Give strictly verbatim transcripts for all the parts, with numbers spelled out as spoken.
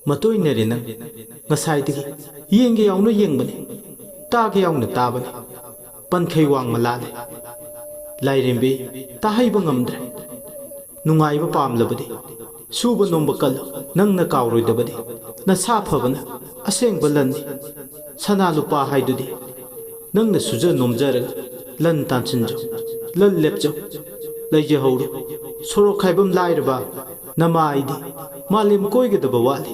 ꯃꯇꯣꯏꯅꯔꯦ ꯅꯪ꯫ ꯉꯁꯥꯏꯗꯒꯤ ꯌꯦꯡꯒꯦ ꯌꯥꯎꯅ ꯌꯦꯡꯕꯅꯤ, ꯇꯥꯒꯦ ꯌꯥꯎꯅ ꯇꯥꯕꯅꯤ꯫ ꯄꯟꯈꯩ ꯋꯥꯡꯃ ꯂꯥꯜꯂꯦ꯫ ꯂꯥꯏꯔꯦꯝꯕꯤ, ꯇꯥꯍꯩꯕ ꯉꯝꯗ꯭ꯔꯦ꯫ ꯅꯨꯡꯉꯥꯏꯕ ꯄꯥꯝꯂꯕꯗꯤ ꯁꯨꯕ ꯅꯣꯝꯕ ꯀꯜꯂꯨ꯫ ꯅꯪꯅ ꯀꯥꯎꯔꯣꯏꯗꯕꯗꯤ ꯅꯁꯥ ꯐꯕꯅ ꯑꯁꯦꯡꯕ ꯂꯟꯅꯤ꯫ ꯁꯅꯥ ꯂꯨꯄꯥ ꯍꯥꯏꯗꯨꯗꯤ ꯅꯪꯅ ꯁꯨꯖ ꯅꯣꯝꯖꯔꯒ ꯂꯟ ꯇꯥꯟꯁꯤꯟꯖꯧ, ꯂꯟ ꯂꯦꯞꯆꯧ꯫ ꯂꯩꯖꯍꯧꯔꯣ꯫ ꯁꯣꯔꯣꯛ ꯈꯥꯏꯕꯝ ꯂꯥꯏꯔꯕ ꯅꯃꯥ ꯑꯩꯗꯤ ꯃꯥꯂꯦꯝ ꯀꯣꯏꯒꯗꯕ ꯋꯥꯠꯂꯤ꯫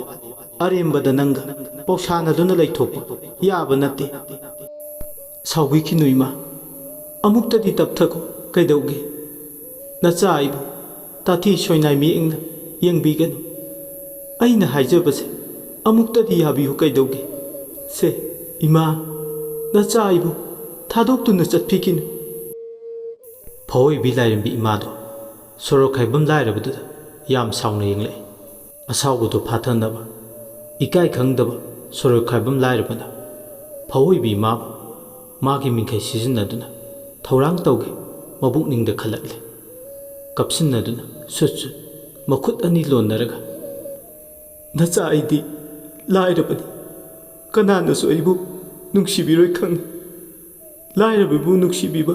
ꯑꯔꯦꯝꯕꯗ ꯅꯪꯒ ꯄꯧꯁꯥꯅꯗꯨꯅ ꯂꯩꯊꯣꯛꯄ ꯌꯥꯕ ꯅꯠꯇꯦ꯫ ꯁꯥꯎꯕꯤꯈꯤꯅꯨ ꯏꯃꯥ꯫ ꯑꯃꯨꯛꯇꯗꯤ ꯇꯞꯊꯈꯣ꯫ ꯀꯩꯗꯧꯒꯦ? ꯅꯆꯥ ꯑꯩꯕꯨ ꯇꯥꯊꯤ ꯁꯣꯏꯅꯥꯏ ꯃꯤꯠꯌꯦꯡꯅ ꯌꯦꯡꯕꯤꯒꯅꯨ꯫ ꯑꯩꯅ ꯍꯥꯏꯖꯕꯁꯦ ꯑꯃꯨꯛꯇꯗꯤ ꯌꯥꯕꯤꯌꯨ꯫ ꯀꯩꯗꯧꯒꯦ? ꯁꯦ, ꯏꯃꯥ, ꯅꯆꯥ ꯑꯩꯕꯨ ꯊꯥꯗꯣꯛꯇꯨꯅ ꯆꯠꯄꯤꯈꯤꯅꯨ꯫ ꯐꯑꯣꯏꯕꯤ ꯂꯥꯏꯔꯦꯝꯕꯤ ꯏꯃꯥꯗꯣ ꯁꯣꯔꯣꯛ ꯈꯥꯏꯕꯝ ꯂꯥꯏꯔꯕꯗꯨꯗ ꯌꯥꯝ ꯁꯥꯎꯅ ꯌꯦꯡꯂꯛꯏ꯫ ꯑꯁꯥꯎꯕꯗꯨ ꯐꯥꯊꯅꯕ ꯏꯀꯥꯏ ꯈꯪꯗꯕ ꯁꯣꯔꯣꯛ ꯈꯥꯏꯕꯝ ꯂꯥꯏꯔꯕꯅ ꯐꯑꯣꯏꯕꯤ ꯏꯃꯥꯕꯨ ꯃꯥꯒꯤ ꯃꯤꯡꯈꯩ ꯁꯤꯖꯤꯟꯅꯗꯨꯅ ꯊꯧꯔꯥꯡ ꯇꯧꯒꯦ ꯃꯕꯨꯛꯅꯤꯡꯗ ꯈꯜꯂꯛꯂꯦ꯫ ꯀꯞꯁꯤꯟꯅꯗꯨꯅ ꯁꯨꯠ ꯁꯨꯠ ꯃꯈꯨꯠ ꯑꯅꯤ ꯂꯣꯟꯅꯔꯒ, "ꯅꯆꯥ ꯑꯩꯗꯤ ꯂꯥꯏꯔꯕꯅꯤ, ꯀꯅꯥꯅꯁꯨ ꯑꯩꯕꯨ ꯅꯨꯡꯁꯤꯕꯤꯔꯣꯏ ꯈꯪꯏ꯫ ꯂꯥꯏꯔꯕꯕꯨ ꯅꯨꯡꯁꯤꯕꯤꯕ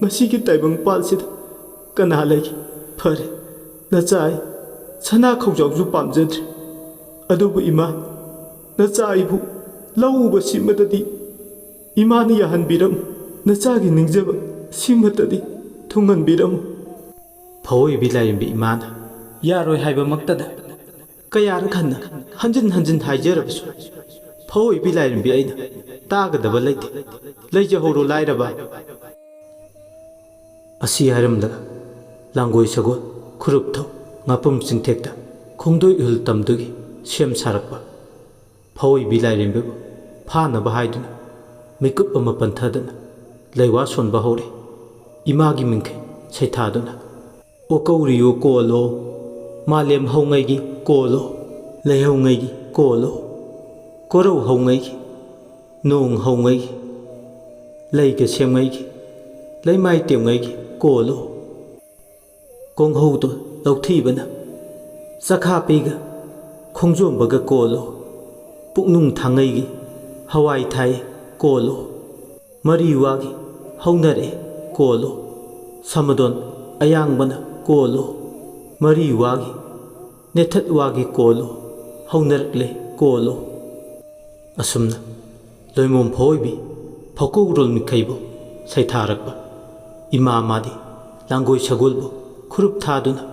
ꯃꯁꯤꯒꯤ ꯇꯥꯏꯕꯪ ꯄꯥꯜꯁꯤꯗ ꯀꯅꯥ ꯂꯩꯒꯦ? ꯐꯔꯦ, ꯅꯆꯥ ꯑꯩ ꯁꯅꯥ ꯈꯧꯖꯥꯎꯁꯨ ꯄꯥꯝꯖꯗ꯭ꯔꯦ꯫ ꯑꯗꯨꯕꯨ ꯏꯃꯥ, ꯅꯆꯥ ꯑꯩꯕꯨ ꯂꯧ ꯎꯕ ꯁꯤꯃꯇꯗꯤ ꯏꯃꯥꯅ ꯌꯥꯍꯟꯕꯤꯔꯝꯃꯨ꯫ ꯅꯆꯥꯒꯤ ꯅꯤꯡꯖꯕ ꯁꯤꯃꯇꯗꯤ ꯊꯨꯡꯍꯟꯕꯤꯔꯝꯃꯨ꯫" ꯐꯑꯣꯏꯕꯤ ꯂꯥꯏꯔꯦꯝꯕꯤ ꯏꯃꯥꯅ ꯌꯥꯔꯣꯏ ꯍꯥꯏꯕꯃꯛꯇꯗ ꯀꯌꯥꯔꯛ ꯍꯟꯅ ꯍꯟꯖꯤꯟ ꯍꯟꯖꯤꯟ ꯍꯥꯏꯖꯔꯕꯁꯨ, ꯐꯑꯣꯏꯕꯤ ꯂꯥꯏꯔꯦꯝꯕꯤ ꯑꯩꯅ ꯇꯥꯒꯗꯕ ꯂꯩꯇꯦ꯫ ꯂꯩꯖꯍꯧꯔꯣ ꯂꯥꯏꯔꯕ꯫ ꯑꯁꯤ ꯍꯥꯏꯔꯝꯂꯒ ꯂꯥꯡꯒꯣꯏ ꯁꯒꯣꯜ, ꯈꯨꯔꯨꯞꯊꯧ, ꯉꯥꯄꯨꯝ ꯆꯤꯡꯊꯦꯛꯇ ꯈꯣꯡꯗꯣꯏ ꯎꯍꯨꯜ ꯇꯝꯗꯨꯒꯤ ꯁꯦꯝ ꯁꯥꯔꯛꯄ ꯐꯑꯣꯏꯕꯤ ꯂꯥꯏꯔꯦꯝꯕꯤꯕꯨ ꯐꯥꯅꯕ ꯍꯥꯏꯗꯨꯅ ꯃꯤꯀꯨꯞ ꯑꯃ ꯄꯟꯊꯗꯅ ꯂꯩꯋꯥ ꯁꯣꯟꯕ ꯍꯧꯔꯦ꯫ ꯏꯃꯥꯒꯤ ꯃꯤꯡꯈꯩ ꯁꯩꯊꯥꯗꯨꯅ, "ꯑꯣ ꯀꯧꯔꯤꯌꯣ ꯀꯣꯜꯂꯣ, ꯃꯥꯂꯦꯝ ꯍꯧꯉꯩꯒꯤ ꯀꯣꯜꯂꯣ, ꯂꯩꯍꯧꯉꯩꯒꯤ ꯀꯣꯜꯂꯣ, ꯀꯣꯔꯧ ꯍꯧꯉꯩꯒꯤ, ꯅꯣꯡ ꯍꯧꯉꯩꯒꯤ, ꯂꯩꯒ ꯁꯦꯝꯉꯩꯒꯤ, ꯂꯩꯃꯥꯏ ꯇꯦꯝꯉꯩꯒꯤ ꯀꯣꯜꯂꯣ꯫" ꯀꯣꯡꯍꯧꯗꯣ ꯂꯧꯊꯤꯕꯅ ꯆꯈꯥ ꯄꯤꯒ ꯈꯣꯡꯖꯣꯝꯕꯒ ꯀꯣꯜꯂꯨ꯫ ꯄꯨꯛꯅꯨꯡ ꯊꯥꯡꯉꯩꯒꯤ ꯍꯋꯥꯏ ꯊꯥꯏ ꯀꯣꯜꯂꯨ꯫ ꯃꯔꯤ ꯋꯥꯒꯤ ꯍꯧꯅꯔꯦ ꯀꯣꯜꯂꯨ꯫ ꯁꯃꯗꯣꯟ ꯑꯌꯥꯡꯕꯅ ꯀꯣꯜꯂꯨ꯫ ꯃꯔꯤ ꯋꯥꯒꯤ ꯅꯦꯊꯠ ꯋꯥꯒꯤ ꯀꯣꯜꯂꯨ꯫ ꯍꯧꯅꯔꯛꯂꯦ ꯀꯣꯜꯂꯨ꯫ ꯑꯁꯨꯝꯅ ꯂꯣꯏꯃꯣꯝ ꯐꯑꯣꯏꯕꯤ ꯐꯧꯀꯧꯔꯣꯜ ꯃꯤꯈꯩꯕꯨ ꯁꯩꯊꯥꯔꯛꯄ ꯏꯃꯥ ꯃꯥꯗꯤ ꯂꯥꯡꯒꯣꯏ ꯁꯒꯣꯜꯕꯨ ꯈꯨꯔꯨꯞ ꯊꯥꯗꯨꯅ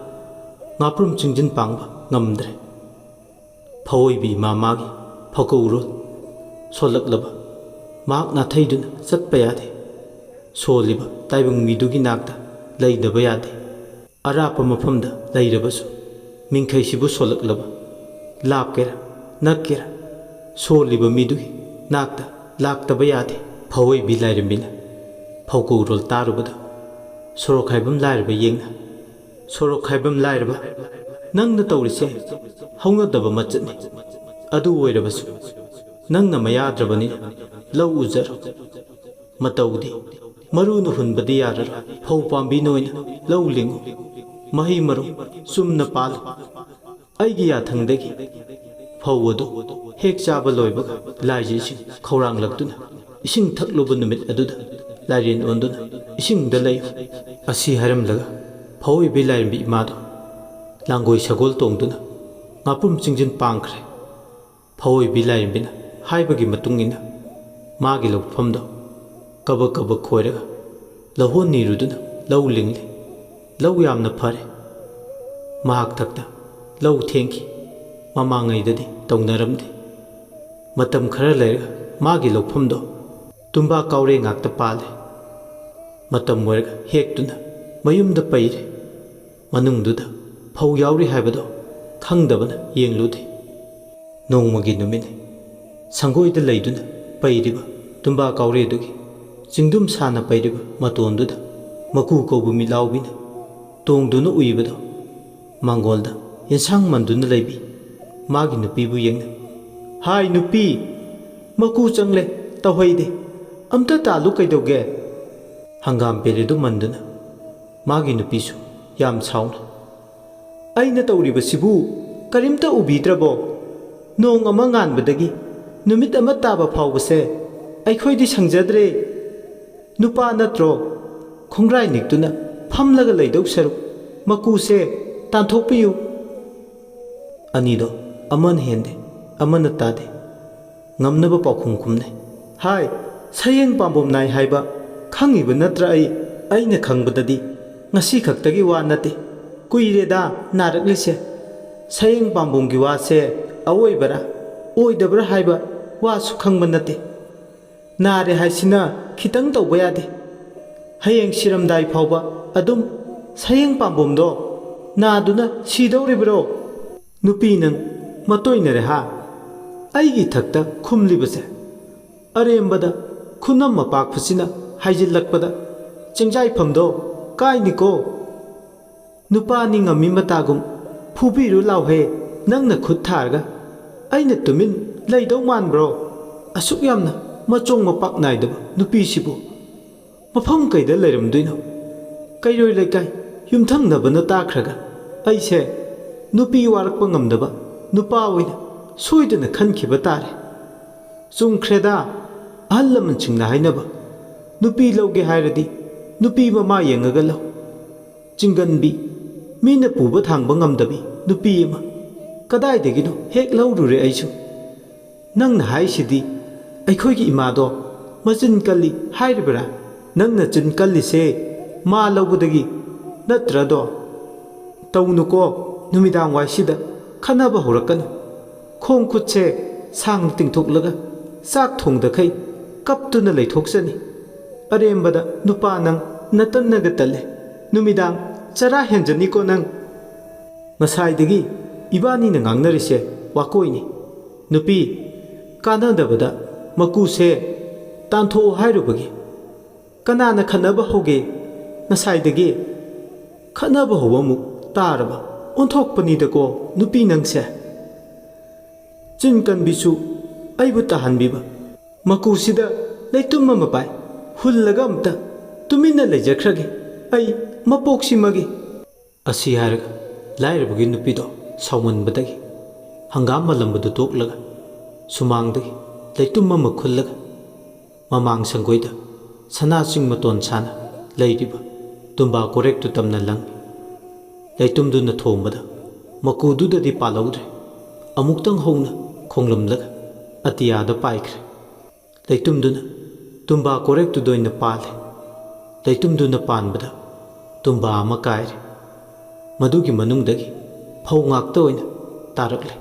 ꯉꯥꯄ꯭ꯔꯨꯝ ꯆꯤꯡꯖꯤꯟ ꯄꯥꯡꯕ ꯉꯝꯗ꯭ꯔꯦ꯫ ꯐꯑꯣꯏꯕꯤ ꯏꯃꯥ ꯃꯥꯒꯤ ꯐꯧꯀꯧꯔꯣꯜ ꯁꯣꯜꯂꯛꯂꯕ ꯃꯍꯥꯛ ꯅꯥꯊꯩꯗꯨꯅ ꯆꯠꯄ ꯌꯥꯗꯦ꯫ ꯁꯣꯜꯂꯤꯕ ꯇꯥꯏꯕꯪ ꯃꯤꯗꯨꯒꯤ ꯅꯥꯛꯇ ꯂꯩꯗꯕ ꯌꯥꯗꯦ꯫ ꯑꯔꯥꯞꯄ ꯃꯐꯝꯗ ꯂꯩꯔꯕꯁꯨ ꯃꯤꯡꯈꯩꯁꯤꯕꯨ ꯁꯣꯜꯂꯛꯂꯕ ꯂꯥꯞꯀꯦꯔꯥ ꯅꯛꯀꯦꯔꯥ ꯁꯣꯜꯂꯤꯕ ꯃꯤꯗꯨꯒꯤ ꯅꯥꯛꯇ ꯂꯥꯛꯇꯕ ꯌꯥꯗꯦ꯫ ꯐꯑꯣꯏꯕꯤ ꯂꯥꯏꯔꯦꯝꯕꯤꯅ ꯐꯧꯀꯧꯔꯣꯜ ꯇꯥꯔꯨꯕꯗ ꯁꯣꯔꯣꯛ ꯍꯥꯏꯕꯝ ꯂꯥꯏꯔꯕ ꯌꯦꯡꯅ, "ꯁꯣꯔꯣꯛ ꯍꯥꯏꯕꯝ ꯂꯥꯏꯔꯕ, ꯅꯪꯅ ꯇꯧꯔꯤꯁꯦ ꯍꯧꯅꯗꯕ ꯃꯆꯠꯅꯤ꯫ ꯑꯗꯨ ꯑꯣꯏꯔꯕꯁꯨ ꯅꯪꯅ ꯃꯌꯥꯗ꯭ꯔꯕꯅꯤꯅ ꯂꯧ ꯎꯖꯔꯣ꯫ ꯃꯇꯧꯗꯤ ꯃꯔꯨꯅ ꯍꯨꯟꯕꯗꯤ ꯌꯥꯔꯔꯣꯏ꯫ ꯐꯧ ꯄꯥꯝꯕꯤꯅ ꯑꯣꯏꯅ ꯂꯧ ꯂꯤꯡꯉꯨ꯫ ꯃꯍꯩ ꯃꯔꯣꯡ ꯆꯨꯝꯅ ꯄꯥꯜꯂꯨ꯫ ꯑꯩꯒꯤ ꯌꯥꯊꯪꯗꯒꯤ ꯐꯧ ꯑꯗꯨ ꯍꯦꯛ ꯆꯥꯕ ꯂꯣꯏꯕꯒ ꯂꯥꯏꯖ ꯏꯁꯤꯡ ꯈꯧꯔꯥꯡꯂꯛꯇꯨꯅ ꯏꯁꯤꯡ ꯊꯛꯂꯨꯕ ꯅꯨꯃꯤꯠ ꯑꯗꯨꯗ ꯂꯥꯏꯔꯦꯟ ꯑꯣꯟꯗꯨꯅ ꯏꯁꯤꯡꯗ ꯂꯩꯌꯨ"꯫ ꯑꯁꯤ ꯍꯥꯏꯔꯝꯂꯒ ꯐꯑꯣꯏꯕꯤ ꯂꯥꯏꯔꯦꯝꯕꯤ ꯏꯃꯥꯗꯨ ꯂꯥꯡꯒꯣꯏ ꯁꯒꯣꯜ ꯇꯣꯡꯗꯨꯅ ꯉꯥꯄ꯭ꯔꯨꯝ ꯆꯤꯡꯖꯤꯟ ꯄꯥꯡꯈ꯭ꯔꯦ꯫ ꯐꯑꯣꯏꯕꯤ ꯂꯥꯏꯔꯦꯝꯕꯤꯅ ꯍꯥꯏꯕꯒꯤ ꯃꯇꯨꯡ ꯏꯟꯅ ꯃꯥꯒꯤ ꯂꯧꯐꯝꯗꯣ ꯀꯕꯛ ꯀꯕꯛ ꯈꯣꯏꯔꯒ ꯂꯧꯍꯣꯟ ꯅꯤꯔꯨꯗꯨꯅ ꯂꯧ ꯂꯤꯡꯂꯤ꯫ ꯂꯧ ꯌꯥꯝꯅ ꯐꯔꯦ꯫ ꯃꯍꯥꯛ ꯊꯛꯇ ꯂꯧ ꯊꯦꯡꯈꯤ꯫ ꯃꯃꯥꯡꯉꯩꯗꯗꯤ ꯇꯧꯅꯔꯝꯗꯦ꯫ ꯃꯇꯝ ꯈꯔ ꯂꯩꯔꯒ ꯃꯥꯒꯤ ꯂꯧꯐꯝꯗꯣ ꯇꯨꯝꯕꯥ ꯀꯥꯎꯔꯦ ꯉꯥꯛꯇ ꯄꯥꯜꯂꯦ꯫ ꯃꯇꯝ ꯑꯣꯏꯔꯒ ꯍꯦꯛꯇꯨꯅ ꯃꯌꯨꯝꯗ ꯄꯩꯔꯦ꯫ ꯃꯅꯨꯡꯗꯨꯗ ꯐꯧ ꯌꯥꯎꯔꯤ ꯍꯥꯏꯕꯗꯣ ꯈꯪꯗꯕꯅ ꯌꯦꯡꯂꯨꯗꯦ꯫ ꯅꯣꯡꯃꯒꯤ ꯅꯨꯃꯤꯠꯅꯤ꯫ ꯁꯪꯒꯣꯏꯗ ꯂꯩꯗꯨꯅ ꯄꯩꯔꯤꯕ ꯇꯨꯝꯕꯥ ꯀꯥꯎꯔꯦꯗꯨꯒꯤ ꯆꯤꯡꯗꯨꯝ ꯁꯥꯅ ꯄꯩꯔꯤꯕ ꯃꯇꯣꯟꯗꯨꯗ ꯃꯀꯨ ꯀꯧꯕ ꯃꯤꯠꯂꯥꯎꯕꯤꯅ ꯇꯣꯡꯗꯨꯅ ꯎꯏꯕꯗꯣ ꯃꯥꯡꯒꯣꯜꯗ ꯌꯦꯟꯁꯥꯡ ꯃꯟꯗꯨꯅ ꯂꯩꯕꯤ ꯃꯥꯒꯤ ꯅꯨꯄꯤꯕꯨ ꯌꯦꯡꯅ, "ꯍꯥꯏ ꯅꯨꯄꯤ, ꯃꯀꯨ ꯆꯪꯂꯦ, ꯇꯧꯍꯩꯗꯦ, ꯑꯝꯇ ꯇꯥꯜꯂꯨ ꯀꯩꯗꯧꯒꯦ?" ꯍꯪꯒꯥꯝ ꯄꯦꯔꯦꯗꯨ ꯃꯟꯗꯨꯅ ꯃꯥꯒꯤ ꯅꯨꯄꯤꯁꯨ ꯌꯥꯝ ꯁꯥꯎꯅ, "ꯑꯩꯅ ꯇꯧꯔꯤꯕꯁꯤꯕꯨ ꯀꯔꯤꯝꯇ ꯎꯕꯤꯗ꯭ꯔꯕꯣ? ꯅꯣꯡ ꯑꯃ ꯉꯥꯟꯕꯗꯒꯤ ꯅꯨꯃꯤꯠ ꯑꯃ ꯇꯥꯕ ꯐꯥꯎꯕꯁꯦ ꯑꯩꯈꯣꯏꯗꯤ ꯁꯪꯖꯗ꯭ꯔꯦ꯫ ꯅꯨꯄꯥ ꯅꯠꯇ꯭ꯔꯣ? ꯈꯣꯡꯒ꯭ꯔꯥꯏ ꯅꯤꯛꯇꯨꯅ ꯐꯝꯂꯒ ꯂꯩꯗꯧ ꯁꯔꯨꯛ ꯃꯀꯨꯁꯦ ꯇꯥꯟꯊꯣꯛꯄꯤꯌꯨ꯫ ꯑꯅꯤꯗꯣ ꯑꯃꯅ ꯍꯦꯟꯗꯦ, ꯑꯃꯅ ꯇꯥꯗꯦ꯫ ꯉꯝꯅꯕ ꯄꯥꯎꯈꯨꯝ ꯈꯨꯝꯅꯩ꯫ ꯍꯥꯏ, ꯁꯌꯦꯡ ꯄꯥꯝꯕꯣꯝ ꯅꯥꯏ ꯍꯥꯏꯕ ꯈꯪꯉꯤꯕ ꯅꯠꯇ꯭ꯔꯥ ꯑꯩ? ꯑꯩꯅ ꯈꯪꯕꯗꯗꯤ ꯉꯁꯤ ꯈꯛꯇꯒꯤ ꯋꯥ ꯅꯠꯇꯦ, ꯀꯨꯏꯔꯦꯗ ꯅꯥꯔꯛꯂꯤꯁꯦ꯫ ꯁꯌꯦꯡ ꯄꯥꯝꯕꯣꯝꯒꯤ ꯋꯥꯁꯦ ꯑꯋꯣꯏꯕꯔꯥ ꯑꯣꯏꯗꯕ꯭ꯔꯥ ꯍꯥꯏꯕ ꯋꯥꯁꯨ ꯈꯪꯕ ꯅꯠꯇꯦ꯫ ꯅꯥꯔꯦ ꯍꯥꯏꯁꯤꯅ ꯈꯤꯇꯪ ꯇꯧꯕ ꯌꯥꯗꯦ꯫ ꯍꯌꯦꯡ ꯁꯤꯔꯝꯗꯥꯏ ꯐꯥꯎꯕ ꯑꯗꯨꯝ ꯁꯌꯦꯡ ꯄꯥꯝꯕꯣꯝꯗꯣ ꯅꯥꯗꯨꯅ ꯁꯤꯗꯧꯔꯤꯕ꯭ꯔꯣ? ꯅꯨꯄꯤ ꯅꯪ ꯃꯇꯣꯏꯅꯔꯦ ꯍꯥ? ꯑꯩꯒꯤ ꯏꯊꯛꯇ ꯈꯨꯝꯂꯤꯕꯁꯦ꯫ ꯑꯔꯦꯝꯕꯗ ꯈꯨꯅꯝ ꯃꯄꯥꯛꯄꯁꯤꯅ ꯍꯥꯏꯖꯤꯜꯂꯛꯄꯗ ꯆꯦꯡꯖꯥꯏꯐꯝꯗꯣ ꯀꯥꯏꯅꯤꯀꯣ꯫ ꯅꯨꯄꯥꯅꯤ ꯉꯝꯃꯤ ꯃꯇꯥꯒꯨꯝ ꯐꯨꯕꯤꯔꯨ ꯂꯥꯎꯍꯦ, ꯅꯪꯅ ꯈꯨꯠ ꯊꯥꯔꯒ꯫ ꯑꯩꯅ ꯇꯨꯃꯤꯟ ꯂꯩꯗꯧ ꯃꯥꯟꯕ꯭ꯔꯣ? ꯑꯁꯨꯛ ꯌꯥꯝꯅ ꯃꯆꯣꯡ ꯃꯄꯥꯛ ꯅꯥꯏꯗꯕ ꯅꯨꯄꯤꯁꯤꯕꯨ ꯃꯐꯝ ꯀꯩꯗ ꯂꯩꯔꯝꯗꯣꯏꯅꯣ? ꯀꯩꯔꯣꯏ ꯂꯩꯀꯥꯏ ꯌꯨꯝꯊꯪꯅꯕꯅ ꯇꯥꯈ꯭ꯔꯒ ꯑꯩꯁꯦ ꯅꯨꯄꯤ ꯋꯥꯔꯛꯄ ꯉꯝꯗꯕ ꯅꯨꯄꯥ ꯑꯣꯏꯅ ꯁꯣꯏꯗꯅ ꯈꯟꯈꯤꯕ ꯇꯥꯔꯦ꯫ ꯆꯨꯝꯈ꯭ꯔꯦꯗ, ꯑꯍꯜ ꯂꯃꯟꯁꯤꯡꯅ ꯍꯥꯏꯅꯕ, ꯅꯨꯄꯤ ꯂꯧꯒꯦ ꯍꯥꯏꯔꯗꯤ ꯅꯨꯄꯤ ꯃꯃꯥ ꯌꯦꯡꯉꯒ ꯂꯧ꯫ ꯆꯤꯡꯒꯟꯕꯤ, ꯃꯤꯅ ꯄꯨꯕ ꯊꯥꯡꯕ ꯉꯝꯗꯕꯤ ꯅꯨꯄꯤ ꯑꯃ ꯀꯗꯥꯏꯗꯒꯤꯅꯣ ꯍꯦꯛ ꯂꯧꯔꯨꯔꯦ ꯑꯩꯁꯨ꯫ ꯅꯪꯅ ꯍꯥꯏꯁꯤꯗꯤ ꯑꯩꯈꯣꯏꯒꯤ ꯏꯃꯥꯗꯣ ꯃꯆꯤꯟ ꯀꯜꯂꯤ ꯍꯥꯏꯔꯤꯕ꯭ꯔꯥ? ꯅꯪꯅ ꯆꯤꯟ ꯀꯜꯂꯤꯁꯦ ꯃꯥ ꯂꯧꯕꯗꯒꯤ ꯅꯠꯇ꯭ꯔꯗꯣ? ꯇꯧꯅꯨꯀꯣ, ꯅꯨꯃꯤꯗꯥꯡ ꯋꯥꯏꯁꯤꯗ ꯈꯟꯅꯕ ꯍꯧꯔꯛꯀꯅꯨ꯫ ꯈꯣꯡ ꯈꯨꯠꯁꯦ ꯁꯥꯡꯅ ꯇꯤꯡꯊꯣꯛꯂꯒ ꯆꯥꯛ ꯊꯣꯡꯗꯈꯩ ꯀꯞꯇꯨꯅ ꯂꯩꯊꯣꯛꯆꯅꯤ꯫ ꯑꯔꯦꯝꯕꯗ ꯅꯨꯄꯥ ꯅꯪ ꯅꯇꯟꯅꯒ ꯇꯜꯂꯦ꯫ ꯅꯨꯃꯤꯗꯥꯡ ꯆꯔꯥ ꯍꯦꯟꯖꯅꯤꯀꯣ ꯅꯪ꯫ ꯉꯁꯥꯏꯗꯒꯤ ꯏꯕꯥꯅꯤꯅ ꯉꯥꯡꯅꯔꯤꯁꯦ ꯋꯥꯀꯣꯏꯅꯤ꯫ ꯅꯨꯄꯤ, ꯀꯥꯟꯅꯗꯕꯗ ꯃꯀꯨꯁꯦ ꯇꯥꯟꯊꯣꯛꯑꯣ ꯍꯥꯏꯔꯨꯕꯒꯤ꯫ ꯀꯅꯥꯅ ꯈꯠꯅꯕ ꯍꯧꯒꯦ? ꯉꯁꯥꯏꯗꯒꯤ ꯈꯠꯅꯕ ꯍꯧꯕ ꯑꯃꯨꯛ ꯇꯥꯔꯕ? ꯑꯣꯟꯊꯣꯛꯄꯅꯤꯗꯀꯣ ꯅꯨꯄꯤ ꯅꯪꯁꯦ꯫ ꯆꯤꯟ ꯀꯟꯕꯤꯁꯨ ꯑꯩꯕꯨ ꯇꯥꯍꯟꯕꯤꯕ꯫ ꯃꯀꯨꯁꯤꯗ ꯂꯩꯇꯨꯝ ꯑꯃ ꯄꯥꯏ꯫ ꯍꯨꯜꯂꯒ ꯑꯝꯇ ꯇꯨꯃꯤꯟꯅ ꯂꯩꯖꯈ꯭ꯔꯒꯦ ꯑꯩ ꯃꯄꯣꯛꯁꯤꯃꯒꯤ꯫ ꯑꯁꯤ ꯍꯥꯏꯔꯒ ꯂꯥꯏꯔꯕꯒꯤ ꯅꯨꯄꯤꯗꯣ ꯁꯥꯎꯃꯟꯕꯗꯒꯤ ꯍꯪꯒꯥꯝ ꯃꯜꯂꯝꯕꯗꯨ ꯇꯣꯛꯂꯒ, ꯁꯨꯃꯥꯡꯗꯒꯤ ꯂꯩꯇꯨꯝ ꯑꯃ ꯈꯨꯜꯂꯒ, ꯃꯃꯥꯡ ꯁꯪꯒꯣꯏꯗ ꯁꯅꯥ ꯆꯤꯡ ꯃꯇꯣꯟ ꯁꯥꯅ ꯂꯩꯔꯤꯕ ꯇꯨꯝꯕꯥ ꯀꯣꯔꯦꯛꯇꯨ ꯇꯝꯅ ꯂꯪꯏ꯫ ꯂꯩꯇꯨꯝꯗꯨꯅ ꯊꯣꯝꯕꯗ ꯃꯀꯨꯗꯨꯗꯗꯤ ꯄꯥꯜꯍꯧꯗ꯭ꯔꯦ꯫ ꯑꯃꯨꯛꯇꯪ ꯍꯧꯅ ꯈꯣꯡꯂꯝꯂꯒ ꯑꯇꯤꯌꯥꯗ ꯄꯥꯏꯈ꯭ꯔꯦ꯫ ꯂꯩꯇꯨꯝꯗꯨꯅ ꯇꯨꯝꯕꯥ ꯀꯣꯔꯦꯛꯇꯨꯗ ꯑꯣꯏꯅ ꯄꯥꯜꯂꯦ꯫ ꯂꯩꯇꯨꯝꯗꯨꯅ ꯄꯥꯟꯕꯗ ꯇꯨꯝꯕꯥ ꯑꯃ ꯀꯥꯏꯔꯦ꯫ ꯃꯗꯨꯒꯤ ꯃꯅꯨꯡꯗꯒꯤ ꯐꯧ ꯉꯥꯛꯇ ꯑꯣꯏꯅ ꯇꯥꯔꯛꯂꯦ꯫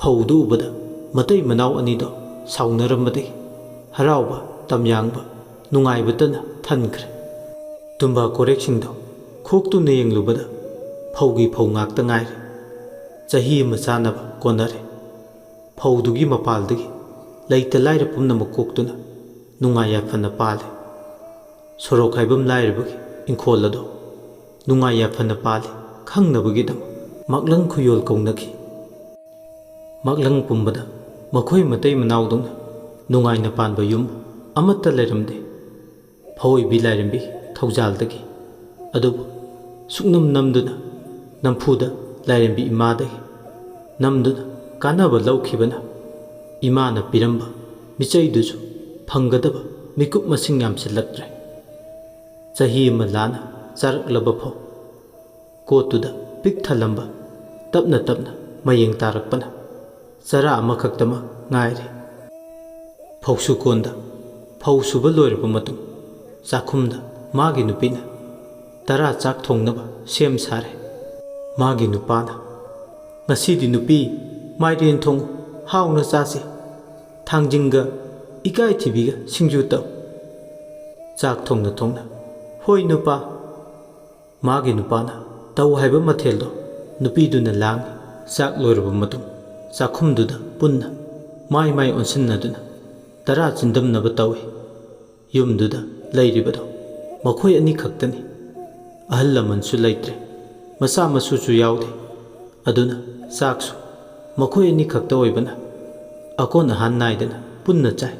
ꯐꯧꯗꯨ ꯎꯕꯗ ꯃꯇꯩ ꯃꯅꯥꯎ ꯑꯅꯤꯗꯣ ꯁꯥꯎꯅꯔꯝꯕꯗꯒꯤ ꯍꯔꯥꯎꯕ, ꯇꯝꯌꯥꯡꯕ, ꯅꯨꯡꯉꯥꯏꯕꯇꯅ ꯊꯟꯈ꯭ꯔꯦ꯫ ꯇꯨꯝꯕꯥ ꯀꯣꯔꯦꯛꯁꯤꯡꯗꯣ ꯈꯣꯛꯇꯨꯅ ꯌꯦꯡꯂꯨꯕꯗ ꯐꯧꯒꯤ ꯐꯧ ꯉꯥꯛꯇ ꯉꯥꯏꯔꯦ꯫ ꯆꯍꯤ ꯑꯃ ꯆꯥꯅꯕ ꯀꯣꯟꯅꯔꯦ꯫ ꯐꯧꯗꯨꯒꯤ ꯃꯄꯥꯜꯗꯒꯤ ꯂꯩꯇ ꯂꯥꯏꯔ ꯄꯨꯝꯅꯃꯛ ꯀꯣꯛꯇꯨꯅ ꯅꯨꯡꯉꯥꯏ ꯌꯥꯏꯐꯅ ꯄꯥꯜꯂꯤ꯫ ꯁꯣꯔꯣꯛ ꯍꯥꯏꯕꯝ ꯂꯥꯏꯔꯕꯒꯤ ꯏꯪꯈꯣꯜ ꯑꯗꯣ ꯅꯨꯡꯉꯥꯏ ꯌꯥꯏꯐꯅ ꯄꯥꯜꯂꯤ ꯈꯪꯅꯕꯒꯤꯗꯃꯛ ꯃꯥꯛꯂꯪ ꯈꯨꯌꯣꯜ ꯀꯧꯅꯈꯤ꯫ ꯃꯥꯛꯂꯪ ꯄꯨꯝꯕꯗ ꯃꯈꯣꯏ ꯃꯇꯩ ꯃꯅꯥꯎꯗꯧꯅ ꯅꯨꯡꯉꯥꯏꯅ ꯄꯥꯟꯕ ꯌꯨꯝ ꯑꯃꯠꯇ ꯂꯩꯔꯝꯗꯦ꯫ ꯐꯧ ꯑꯣꯏꯕꯤ ꯂꯥꯏꯔꯦꯝꯕꯤ ꯊꯧꯖꯥꯜꯗꯒꯤ꯫ ꯑꯗꯨꯕꯨ ꯁꯨꯛꯅꯝ ꯅꯝꯗꯨꯅ ꯅꯝꯐꯨꯗ ꯂꯥꯏꯔꯦꯝꯕꯤ ꯏꯃꯥꯗꯒꯤ ꯅꯝꯗꯨꯅ ꯀꯥꯟꯅꯕ ꯂꯧꯈꯤꯕꯅ ꯏꯃꯥꯅ ꯄꯤꯔꯝꯕ ꯃꯤꯆꯩꯗꯨꯁꯨ ꯐꯪꯒꯗꯕ ꯃꯤꯀꯨꯞ ꯃꯁꯤꯡ ꯌꯥꯝꯁꯤꯜꯂꯛꯇ꯭ꯔꯦ꯫ ꯆꯍꯤ ꯑꯃ ꯂꯥꯟꯅ ꯆꯥꯔꯛꯂꯕ ꯐꯧ ꯀꯣꯠꯇꯨꯗ ꯄꯤꯛ ꯊꯜꯂꯝꯕ ꯇꯞꯅ ꯇꯞꯅ ꯃꯌꯦꯡ ꯇꯥꯔꯛꯄꯅ ꯆꯔꯥ ꯑꯃꯈꯛꯇꯃꯛ ꯉꯥꯏꯔꯦ꯫ ꯐꯧꯁꯨ ꯀꯣꯟꯗ ꯐꯧ ꯁꯨꯕ ꯂꯣꯏꯔꯕ ꯃꯇꯨꯡ ꯆꯥꯛꯈꯨꯝꯗ ꯃꯥꯒꯤ ꯅꯨꯄꯤꯅ ꯇꯔꯥ ꯆꯥꯛ ꯊꯣꯡꯅꯕ ꯁꯦꯝ ꯁꯥꯔꯦ꯫ ꯃꯥꯒꯤ ꯅꯨꯄꯥꯅ, "ꯉꯁꯤꯗꯤ ꯅꯨꯄꯤ ꯃꯥꯏꯔꯦꯟ ꯊꯣꯡ ꯍꯥꯎꯅ ꯆꯥꯁꯤ, ꯊꯥꯡꯖꯤꯡꯒ ꯏꯀꯥꯏꯊꯤꯕꯤꯒ ꯁꯤꯡꯖꯨ ꯇꯧ"꯫ ꯆꯥꯛ ꯊꯣꯡꯅ ꯊꯣꯡꯅ, "ꯍꯣꯏ ꯅꯨꯄꯥ"꯫ ꯃꯥꯒꯤ ꯅꯨꯄꯥꯅ ꯇꯧ ꯍꯥꯏꯕ ꯃꯊꯦꯜꯗꯣ ꯅꯨꯄꯤꯗꯨꯅ ꯂꯥꯡꯏ꯫ ꯆꯥꯛ ꯂꯣꯏꯔꯕ ꯃꯇꯨꯡ ꯆꯥꯛꯈꯨꯝꯗꯨꯗ ꯄꯨꯟꯅ ꯃꯥꯏ ꯃꯥꯏ ꯑꯣꯟꯁꯤꯟꯅꯗꯨꯅ ꯇꯔꯥ ꯆꯤꯟꯗꯝꯅꯕ ꯇꯧꯏ꯫ ꯌꯨꯝꯗꯨꯗ ꯂꯩꯔꯤꯕꯗꯣ ꯃꯈꯣꯏ ꯑꯅꯤ ꯈꯛꯇꯅꯤ꯫ ꯑꯍꯜ ꯂꯃꯟꯁꯨ ꯂꯩꯇ꯭ꯔꯦ, ꯃꯆꯥ ꯃꯁꯨꯁꯨ ꯌꯥꯎꯗꯦ꯫ ꯑꯗꯨꯅ ꯆꯥꯛꯁꯨ ꯃꯈꯣꯏ ꯑꯅꯤ ꯈꯛꯇ ꯑꯣꯏꯕꯅ ꯑꯀꯣꯟ ꯑꯍꯥꯟ ꯅꯥꯏꯗꯅ ꯄꯨꯟꯅ ꯆꯥꯏ꯫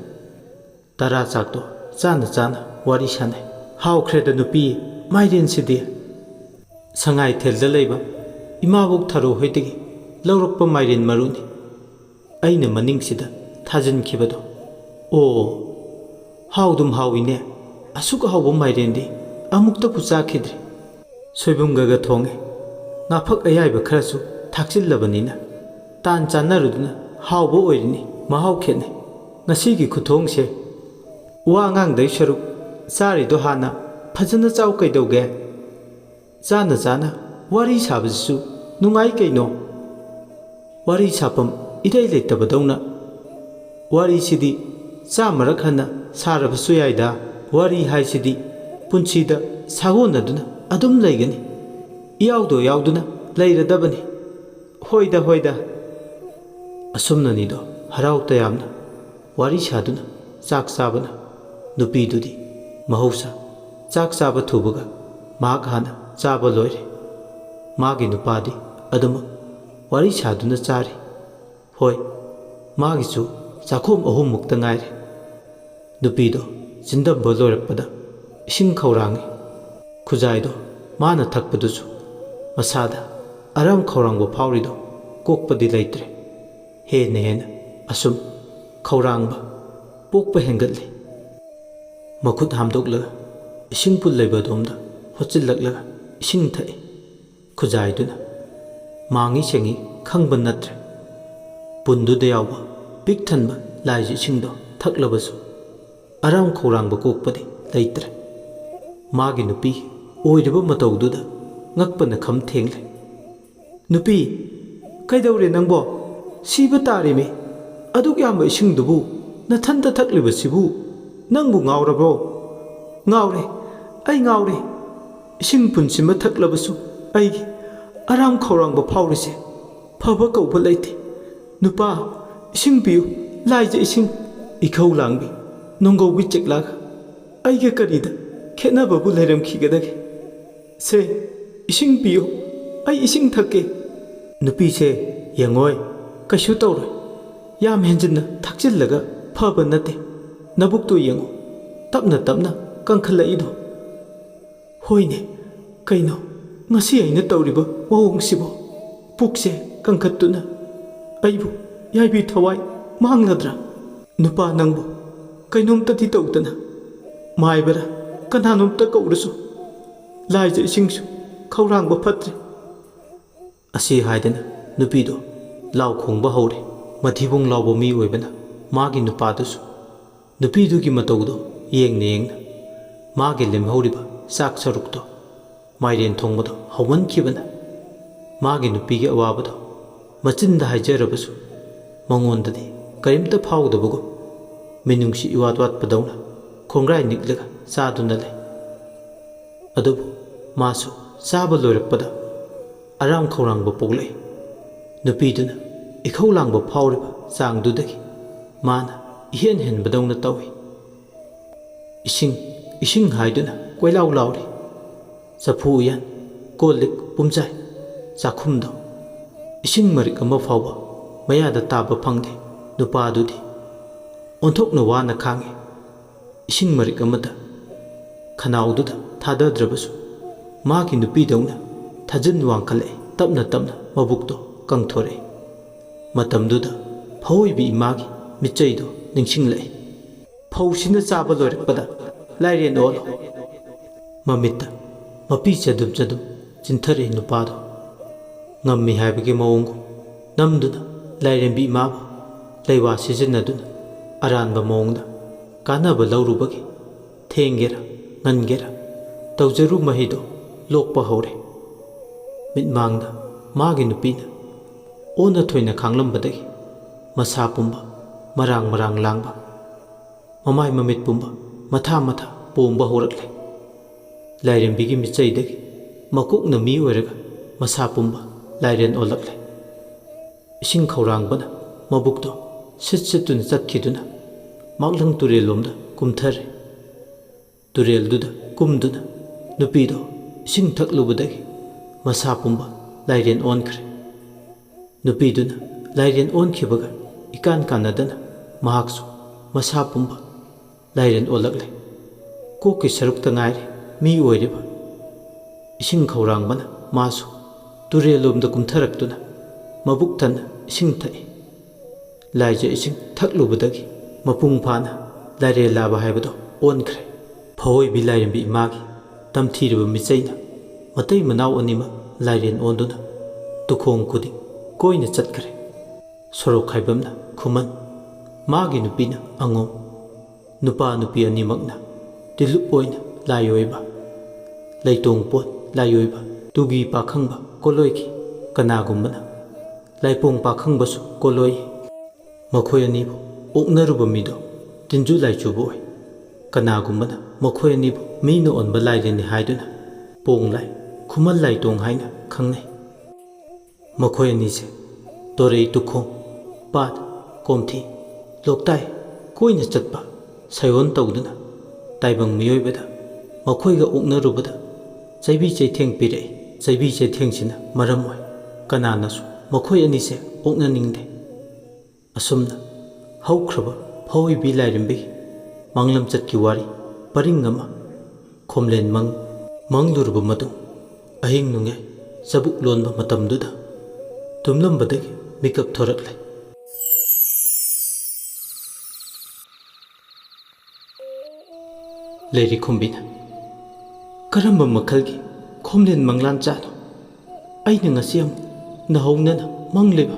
ꯇꯔꯥ ꯆꯥꯛꯇꯣ ꯆꯥꯅ ꯆꯥꯅ ꯋꯥꯔꯤ ꯁꯥꯟꯅꯩ꯫ "ꯍꯥꯎꯈ꯭ꯔꯦꯗ ꯅꯨꯄꯤ, ꯃꯥꯏꯔꯦꯟꯁꯤꯗꯤ!" ꯁꯉꯥꯏꯊꯦꯜꯗ ꯂꯩꯕ ꯏꯃꯥꯕꯣꯛ ꯊꯔꯣ ꯍꯣꯏꯗꯒꯤ ꯂꯧꯔꯛꯄ ꯃꯥꯏꯔꯦꯟ ꯃꯔꯨꯅꯤ꯫ ꯑꯩꯅ ꯃꯅꯤꯡꯁꯤꯗ ꯊꯥꯖꯤꯟꯈꯤꯕꯗꯣ꯫ ꯑꯣ, ꯍꯥꯎꯗꯨꯝ ꯍꯥꯎꯏꯅꯦ꯫ ꯑꯁꯨꯛ ꯍꯥꯎꯕ ꯃꯥꯏꯔꯦꯟꯗꯤ ꯑꯃꯨꯛꯇꯕꯨ ꯆꯥꯈꯤꯗ꯭ꯔꯤ꯫ ꯁꯣꯏꯕꯨꯝꯒꯒ ꯊꯣꯡꯉꯦ꯫ ꯉꯥꯐꯛ ꯑꯌꯥꯏꯕ ꯈꯔꯁꯨ ꯊꯥꯛꯆꯤꯜꯂꯕꯅꯤꯅ ꯇꯥꯟ ꯆꯥꯟꯅꯔꯨꯗꯨꯅ ꯍꯥꯎꯕ ꯑꯣꯏꯔꯤꯅꯤ꯫ ꯃꯍꯥꯎ ꯈꯦꯠꯅꯩ꯫ ꯉꯁꯤꯒꯤ ꯈꯨꯊꯣꯡꯁꯦ ꯋꯥ ꯉꯥꯡꯗꯩ ꯁꯔꯨꯛ ꯆꯥꯔꯤꯗꯣ ꯍꯥꯟꯅ ꯐꯖꯅ ꯆꯥꯎ ꯀꯩꯗꯧꯒꯦ? ꯆꯥꯅ ꯆꯥꯅ ꯋꯥꯔꯤ ꯁꯥꯕꯁꯤꯁꯨ ꯅꯨꯡꯉꯥꯏ ꯀꯩꯅꯣ꯫ ꯋꯥꯔꯤ ꯁꯥꯐꯝ ꯏꯔꯩ ꯂꯩꯇꯕꯗꯧꯅ꯫ ꯋꯥꯔꯤꯁꯤꯗꯤ ꯆꯥꯃꯔꯛ ꯍꯟꯅ ꯁꯥꯔꯕꯁꯨ ꯌꯥꯏꯗ꯫ ꯋꯥꯔꯤ ꯍꯥꯏꯁꯤꯗꯤ ꯄꯨꯟꯁꯤꯗ ꯁꯥꯒꯣꯟꯅꯗꯨꯅ ꯑꯗꯨꯝ ꯂꯩꯒꯅꯤ꯫ ꯏꯌꯥꯎꯗꯣ ꯌꯥꯎꯗꯨꯅ ꯂꯩꯔꯗꯕꯅꯤ꯫ ꯍꯣꯏꯗ, ꯍꯣꯏꯗ꯫ ꯑꯁꯨꯝꯅꯅꯤꯗꯣ ꯍꯔꯥꯎ ꯇꯌꯥꯝꯅ ꯋꯥꯔꯤ ꯁꯥꯗꯨꯅ ꯆꯥꯛ ꯆꯥꯕꯅ꯫ ꯅꯨꯄꯤꯗꯨꯗꯤ ꯃꯍꯧꯁꯥ ꯆꯥꯛ ꯆꯥꯕ ꯊꯨꯕꯒ ꯃꯍꯥꯛ ꯍꯥꯟꯅ ꯆꯥꯕ ꯂꯣꯏꯔꯦ꯫ ꯃꯥꯒꯤ ꯅꯨꯄꯥꯗꯤ ꯑꯗꯨꯃꯛ ꯋꯥꯔꯤ ꯁꯥꯗꯨꯅ ꯆꯥꯔꯤ꯫ ꯍꯣꯏ, ꯃꯥꯒꯤꯁꯨ ꯆꯥꯛꯈꯣꯝ ꯑꯍꯨꯝꯃꯨꯛꯇ ꯉꯥꯏꯔꯦ꯫ ꯅꯨꯄꯤꯗꯣ ꯆꯤꯟꯗꯝꯕ ꯂꯣꯏꯔꯛꯄꯗ ꯏꯁꯤꯡ ꯈꯧꯔꯥꯡꯉꯤ꯫ ꯈꯨꯖꯥꯏꯗꯣ ꯃꯥꯅ ꯊꯛꯄꯗꯨꯁꯨ ꯃꯁꯥꯗ ꯑꯔꯥꯝ ꯈꯧꯔꯥꯡꯕ ꯐꯥꯎꯔꯤꯗꯣ ꯀꯣꯛꯄꯗꯤ ꯂꯩꯇ꯭ꯔꯦ꯫ ꯍꯦꯟꯅ ꯍꯦꯟꯅ ꯑꯁꯨꯝ ꯈꯧꯔꯥꯡꯕ ꯄꯣꯛꯄ ꯍꯦꯟꯒꯠꯂꯤ꯫ ꯃꯈꯨꯠ ꯍꯥꯝꯗꯣꯛꯂꯒ ꯏꯁꯤꯡ ꯄꯨꯜ ꯂꯩꯕ ꯑꯗꯣꯝꯗ ꯍꯣꯠꯆꯤꯜꯂꯛꯂꯒ ꯏꯁꯤꯡ ꯊꯛꯏ꯫ ꯈꯨꯖꯥꯏꯗꯨꯅ ꯃꯥꯡꯉꯤ ꯁꯦꯡꯉꯤ ꯈꯪꯕ ꯅꯠꯇ꯭ꯔꯦ꯫ ꯄꯨꯟꯗꯨꯗ ꯌꯥꯎꯕ ꯄꯤꯛ ꯊꯟꯕ ꯂꯥꯏꯖ ꯏꯁꯤꯡꯗꯣ ꯊꯛꯂꯕꯁꯨ ꯑꯔꯥꯝ ꯈꯧꯔꯥꯡꯕ ꯀꯣꯛꯄꯗꯤ ꯂꯩꯇ꯭ꯔꯦ꯫ ꯃꯥꯒꯤ ꯅꯨꯄꯤ ꯑꯣꯏꯔꯤꯕ ꯃꯇꯧꯗꯨꯗ ꯉꯛꯄꯅ ꯈꯝ ꯊꯦꯡꯂꯦ꯫ "ꯅꯨꯄꯤ, ꯀꯩꯗꯧꯔꯦ ꯅꯪꯕꯣ? ꯁꯤꯕ ꯇꯥꯔꯦꯃꯤ꯫ ꯑꯗꯨꯛ ꯌꯥꯝꯕ ꯏꯁꯤꯡꯗꯨꯕꯨ ꯅꯊꯟꯇ ꯊꯛꯂꯤꯕꯁꯤꯕꯨ ꯅꯪꯕꯨ ꯉꯥꯎꯔꯕ꯭ꯔꯣ?" "ꯉꯥꯎꯔꯦ, ꯑꯩ ꯉꯥꯎꯔꯦ꯫ ꯏꯁꯤꯡ ꯄꯨꯟꯁꯤꯃ ꯊꯛꯂꯕꯁꯨ ꯑꯩꯒꯤ ꯑꯔꯥꯝ ꯈꯧꯔꯥꯡꯕ ꯐꯥꯎꯔꯤꯁꯦ ꯐꯕ ꯀꯧꯕ ꯂꯩꯇꯦ꯫ ꯅꯨꯄꯥ, ꯏꯁꯤꯡ ꯄꯤꯌꯨ, ꯂꯥꯏꯖ ꯏꯁꯤꯡ꯫" ꯏꯈꯧ ꯂꯥꯡꯕꯤ, ꯅꯣꯡꯒꯧꯕꯤ ꯆꯦꯛꯂꯥꯒ ꯑꯩꯒ ꯀꯔꯤꯗ ꯈꯦꯠꯅꯕꯕꯨ ꯂꯩꯔꯝꯈꯤꯒꯗꯒꯦ? "ꯁꯦ, ꯏꯁꯤꯡ ꯄꯤꯌꯨ, ꯑꯩ ꯏꯁꯤꯡ ꯊꯛꯀꯦ꯫" "ꯅꯨꯄꯤꯁꯦ ꯌꯦꯡꯉꯣꯏ, ꯀꯩꯁꯨ ꯇꯧꯔꯣꯏ꯫ ꯌꯥꯝ ꯍꯦꯟꯖꯤꯟꯅ ꯊꯛꯆꯤꯜꯂꯒ ꯐꯕ ꯅꯠꯇꯦ꯫ ꯅꯕꯨꯛꯇꯣ ꯌꯦꯡꯉꯨ, ꯇꯞꯅ ꯇꯞꯅ ꯀꯪꯈꯠꯂꯛꯏꯗꯣ꯫" "ꯍꯣꯏꯅꯦ, ꯀꯩꯅꯣ, ꯉꯁꯤ ꯑꯩꯅ ꯇꯧꯔꯤꯕ ꯃꯑꯣꯡꯁꯤꯕꯨ ꯄꯨꯛꯁꯦ ꯀꯟꯈꯠꯇꯨꯅ ꯑꯩꯕꯨ ꯌꯥꯏꯕꯤ ꯊꯋꯥꯏ ꯃꯥꯡꯂꯗ꯭ꯔꯥ? ꯅꯨꯄꯥ ꯅꯪꯕꯨ ꯀꯩꯅꯣꯝꯇꯗꯤ ꯇꯧꯗꯅ ꯃꯥꯏꯕꯔꯥ ꯀꯅꯥꯅꯣꯝꯇ ꯀꯧꯔꯁꯨ ꯂꯥꯏꯖ ꯏꯁꯤꯡꯁꯨ ꯈꯧꯔꯥꯡꯕ ꯐꯠꯇ꯭ꯔꯦ꯫ ꯑꯁꯤ ꯍꯥꯏꯗꯅ ꯅꯨꯄꯤꯗꯣ ꯂꯥꯎ ꯈꯣꯡꯕ ꯍꯧꯔꯦ꯫ ꯃꯊꯤꯕꯣꯡ ꯂꯥꯎꯕ ꯃꯤ ꯑꯣꯏꯕꯅ ꯃꯥꯒꯤ ꯅꯨꯄꯥꯗꯨꯁꯨ ꯅꯨꯄꯤꯗꯨꯒꯤ ꯃꯇꯧꯗꯣ ꯌꯦꯡꯅ ꯌꯦꯡꯅ ꯃꯥꯒꯤ ꯂꯦꯝꯍꯧꯔꯤꯕ ꯆꯥꯛ ꯁꯔꯨꯛꯇꯣ ꯃꯥꯏꯔꯦꯟ ꯊꯣꯡꯕꯗꯣ ꯍꯧꯃꯟꯈꯤꯕꯅ ꯃꯥꯒꯤ ꯅꯨꯄꯤꯒꯤ ꯑꯋꯥꯕꯗꯣ ꯃꯆꯤꯟꯗ ꯍꯥꯏꯖꯔꯕꯁꯨ ꯃꯉꯣꯟꯗꯗꯤ ꯀꯔꯤꯝꯇ ꯐꯥꯎꯗꯕꯒꯨꯝ ꯃꯤꯅꯨꯡꯁꯤ ꯏꯋꯥꯠ ꯋꯥꯠꯄꯗꯧꯅ ꯈꯣꯡꯒ꯭ꯔꯥꯏ ꯅꯤꯛꯂꯒ ꯆꯥꯗꯨꯅ ꯂꯩ꯫ ꯑꯗꯨꯕꯨ ꯃꯥꯁꯨ ꯆꯥꯕ ꯂꯣꯏꯔꯛꯄꯗ ꯑꯔꯥꯝ ꯈꯧꯔꯥꯡꯕ ꯄꯣꯛꯂꯛꯏ꯫ ꯅꯨꯄꯤꯗꯨꯅ ꯏꯈꯧ ꯂꯥꯡꯕ ꯐꯥꯎꯔꯤꯕ ꯆꯥꯡꯗꯨꯗꯒꯤ ꯃꯥꯅ ꯏꯍꯦꯟ ꯍꯦꯟꯕꯗꯧꯅ ꯇꯧꯏ꯫ ꯏꯁꯤꯡ, ꯏꯁꯤꯡ ꯍꯥꯏꯗꯨꯅ ꯀꯣꯏꯂꯥꯎ ꯂꯥꯎꯔꯤ꯫ ꯆꯐꯨ ꯎꯌꯥꯟ, ꯀꯣꯜ ꯂꯤꯛ ꯄꯨꯝꯆꯥꯏ, ꯆꯥꯛꯈꯨꯝꯗꯣ ꯏꯁꯤꯡ ꯃꯔꯤꯛ ꯑꯃ ꯐꯥꯎꯕ ꯃꯌꯥꯗ ꯇꯥꯕ ꯐꯪꯗꯦ꯫ ꯅꯨꯄꯥꯗꯨꯗꯤ ꯑꯣꯟꯊꯣꯛꯅ ꯋꯥꯅ ꯈꯥꯡꯉꯤ꯫ ꯏꯁꯤꯡ ꯃꯔꯤꯛ ꯑꯃꯗ ꯈꯅꯥꯎꯗꯨꯗ ꯊꯥꯗꯗ꯭ꯔꯕꯁꯨ ꯃꯥꯒꯤ ꯅꯨꯄꯤꯗꯧꯅ ꯊꯥꯖꯤꯟ ꯋꯥꯡꯈꯠꯂꯛꯏ꯫ ꯇꯞꯅ ꯇꯞꯅ ꯃꯕꯨꯛꯇꯣ ꯀꯪꯊꯣꯔꯛꯏ꯫ ꯃꯇꯝꯗꯨꯗ ꯐꯧꯑꯣꯏꯕꯤ ꯏꯃꯥꯒꯤ ꯃꯤꯠꯆꯩꯗꯣ ꯅꯤꯡꯁꯤꯡꯂꯛꯏ꯫ "ꯐꯧꯁꯤꯅ ꯆꯥꯕ ꯂꯣꯏꯔꯛꯄꯗ ꯂꯥꯏꯔꯦꯟ ꯑꯣꯜꯂꯣ꯫" ꯃꯃꯤꯠꯇ ꯃꯄꯤ ꯆꯗꯨꯝ ꯆꯗꯨꯝ ꯆꯤꯟꯊꯔꯛꯏ ꯅꯨꯄꯥꯗꯣ꯫ ꯉꯝꯃꯤ ꯍꯥꯏꯕꯒꯤ ꯃꯑꯣꯡꯒꯨꯝ ꯅꯝꯗꯨꯅ ꯂꯥꯏꯔꯦꯝꯕꯤ ꯏꯃꯥꯕꯨ ꯂꯩꯋꯥ ꯁꯤꯖꯤꯟꯅꯗꯨꯅ ꯑꯔꯥꯟꯕ ꯃꯑꯣꯡꯗ ꯀꯥꯟꯅꯕ ꯂꯧꯔꯨꯕꯒꯤ ꯊꯦꯡꯒꯦꯔꯥ ꯉꯟꯒꯦꯔꯥ ꯇꯧꯖꯔꯨ ꯃꯍꯩꯗꯣ ꯂꯣꯛꯄ ꯍꯧꯔꯦ꯫ ꯃꯤꯠꯃꯥꯡꯗ ꯃꯥꯒꯤ ꯅꯨꯄꯤꯅ ꯑꯣꯟꯅ ꯊꯣꯏꯅ ꯈꯥꯡꯂꯝꯕꯗꯒꯤ ꯃꯁꯥ ꯄꯨꯝꯕ ꯃꯔꯥꯡ ꯃꯔꯥꯡ ꯂꯥꯡꯕ, ꯃꯃꯥꯏ ꯃꯃꯤꯠ ꯄꯨꯝꯕ ꯃꯊꯥ ꯃꯊꯥ ꯄꯣꯝꯕ ꯍꯧꯔꯛꯂꯦ꯫ ꯂꯥꯏꯔꯦꯝꯕꯤꯒꯤ ꯃꯤꯠꯆꯩꯗꯒꯤ ꯃꯀꯣꯛꯅ ꯃꯤ ꯑꯣꯏꯔꯒ ꯃꯁꯥ ꯄꯨꯝꯕ ꯂꯥꯏꯔꯦꯟ ꯑꯣꯜꯂꯛꯂꯦ꯫ ꯏꯁꯤꯡ ꯈꯧꯔꯥꯡꯕꯅ ꯃꯕꯨꯛꯇꯣ ꯁꯤꯠ ꯁꯤꯠꯇꯨꯅ ꯆꯠꯈꯤꯗꯨꯅ ꯃꯥꯛꯂꯪ ꯇꯨꯔꯦꯜꯂꯣꯝꯗ ꯀꯨꯝꯊꯔꯦ꯫ ꯇꯨꯔꯦꯜꯗꯨꯗ ꯀꯨꯝꯗꯨꯅ ꯅꯨꯄꯤꯗꯣ ꯏꯁꯤꯡ ꯊꯛꯂꯨꯕꯗꯒꯤ ꯃꯁꯥ ꯄꯨꯝꯕ ꯂꯥꯏꯔꯦꯟ ꯑꯣꯟꯈ꯭ꯔꯦ꯫ ꯅꯨꯄꯤꯗꯨꯅ ꯂꯥꯏꯔꯦꯟ ꯑꯣꯟꯈꯤꯕꯒ ꯏꯀꯥꯟ ꯀꯥꯟꯅꯗꯅ ꯃꯍꯥꯛꯁꯨ ꯃꯁꯥ ꯄꯨꯝꯕ ꯂꯥꯏꯔꯦꯟ ꯑꯣꯜꯂꯛꯂꯦ꯫ ꯀꯣꯛꯀꯤ ꯁꯔꯨꯛꯇ ꯉꯥꯏꯔꯦ ꯃꯤ ꯑꯣꯏꯔꯤꯕ꯫ ꯏꯁꯤꯡ ꯈꯧꯔꯥꯡꯕꯅ ꯃꯥꯁꯨ ꯇꯨꯔꯦꯜꯂꯣꯝꯗ ꯀꯨꯝꯊꯔꯛꯇꯨꯅ ꯃꯕꯨꯛ ꯊꯟꯅ ꯏꯁꯤꯡ ꯊꯛꯏ꯫ ꯂꯥꯏꯖ ꯏꯁꯤꯡ ꯊꯛꯂꯨꯕꯗꯒꯤ ꯃꯄꯨꯡ ꯐꯥꯅ ꯂꯥꯏꯔꯦꯜꯂꯥꯕ ꯍꯥꯏꯕꯗꯣ ꯑꯣꯟꯈ꯭ꯔꯦ꯫ ꯐꯑꯣꯏꯕꯤ ꯂꯥꯏꯔꯦꯝꯕꯤ ꯏꯃꯥꯒꯤ ꯇꯝꯊꯤꯔꯕ ꯃꯤꯆꯩꯅ ꯃꯇꯩ ꯃꯅꯥꯎ ꯑꯅꯤꯃꯛ ꯂꯥꯏꯔꯦꯟ ꯑꯣꯟꯗꯨꯅ ꯇꯨꯈꯣꯡ ꯈꯨꯗꯤꯡ ꯀꯣꯏꯅ ꯆꯠꯈ꯭ꯔꯦ꯫ ꯁꯣꯔꯣꯛ ꯈꯥꯏꯕꯝꯅ ꯈꯨꯃꯟ, ꯃꯥꯒꯤ ꯅꯨꯄꯤꯅ ꯑꯉꯣꯝ꯫ ꯅꯨꯄꯥ ꯅꯨꯄꯤ ꯑꯅꯤꯃꯛꯅ ꯇꯤꯂꯨꯞ ꯑꯣꯏꯅ ꯂꯥꯏ ꯑꯣꯏꯕ, ꯂꯩꯇꯣꯡ ꯄꯣꯠ ꯂꯥꯏ ꯑꯣꯏꯕ, ꯇꯨꯒꯤ ꯄꯥꯈꯪꯕ ꯀꯣꯂꯣꯏꯈꯤ꯫ ꯀꯅꯥꯒꯨꯝꯕꯅ ꯂꯥꯏꯄꯣꯡ ꯄꯥꯈꯪꯕꯁꯨ ꯀꯣꯂꯣꯏ꯫ ꯃꯈꯣꯏ ꯑꯅꯤꯕꯨ ꯑꯣꯛꯅꯔꯨꯕ ꯃꯤꯗꯣ ꯇꯤꯟꯖꯨ ꯂꯥꯏꯆꯨꯕ ꯑꯣꯏ꯫ ꯀꯅꯥꯒꯨꯝꯕꯅ ꯃꯈꯣꯏ ꯑꯅꯤꯕꯨ ꯃꯤꯅ ꯑꯣꯟꯕ ꯂꯥꯏꯔꯦꯟꯅꯤ ꯍꯥꯏꯗꯨꯅ ꯄꯣꯡ ꯂꯥꯏ, ꯈꯨꯃꯟ ꯂꯥꯏꯇꯣꯡ ꯍꯥꯏꯅ ꯈꯪꯅꯩ꯫ ꯃꯈꯣꯏ ꯑꯅꯤꯁꯦ ꯇꯣꯔꯩ ꯇꯨꯈꯣꯡ, ꯄꯥꯠ, ꯀꯣꯝꯊꯤ, ꯂꯣꯛꯇꯥꯏ ꯀꯣꯏꯅ ꯆꯠꯄ ꯁꯥꯏꯑꯣꯟ ꯇꯧꯗꯨꯅ ꯇꯥꯏꯕꯪ ꯃꯤꯑꯣꯏꯕꯗ ꯃꯈꯣꯏꯒ ꯑꯣꯛꯅꯔꯨꯕꯗ ꯆꯩꯕꯤ ꯆꯩꯊꯦꯡ ꯄꯤꯔꯛꯏ꯫ ꯆꯩꯕꯤ ꯆꯩꯊꯦꯡꯁꯤꯅ ꯃꯔꯝ ꯑꯣꯏ ꯀꯅꯥꯅꯁꯨ ꯃꯈꯣꯏ ꯑꯅꯤꯁꯦ ꯑꯣꯛꯅꯅꯤꯡꯗꯦ꯫ ꯑꯁꯨꯝꯅ ꯍꯧꯈ꯭ꯔꯕ ꯐꯑꯣꯏꯕꯤ ꯂꯥꯏꯔꯦꯝꯕꯤꯒꯤ ꯃꯥꯡꯂꯝꯆꯠꯀꯤ ꯋꯥꯔꯤ ꯄꯔꯤꯡ ꯑꯃ ꯈꯣꯝꯂꯦꯟ ꯃꯪ ꯃꯪꯂꯨꯔꯕ ꯃꯇꯨꯡ, ꯑꯍꯤꯡ ꯅꯣꯡꯌꯥꯏ ꯆꯕꯨꯛ ꯂꯣꯟꯕ ꯃꯇꯝꯗꯨꯗ ꯇꯨꯝꯂꯝꯕꯗꯒꯤ ꯃꯤꯀꯞ ꯊꯣꯔꯛꯂꯦ꯫ ꯂꯩꯔꯤꯈꯨꯝꯕꯤꯅ, "ꯀꯔꯝꯕ ꯃꯈꯜꯒꯤ ꯈꯣꯝꯂꯦꯟ ꯃꯪꯂꯥꯟ ꯆꯥꯅꯣ ꯑꯩꯅ ꯉꯁꯤ ꯑꯃꯨꯛ ꯅꯧꯍꯧꯅꯅ ꯃꯪꯂꯤꯕ?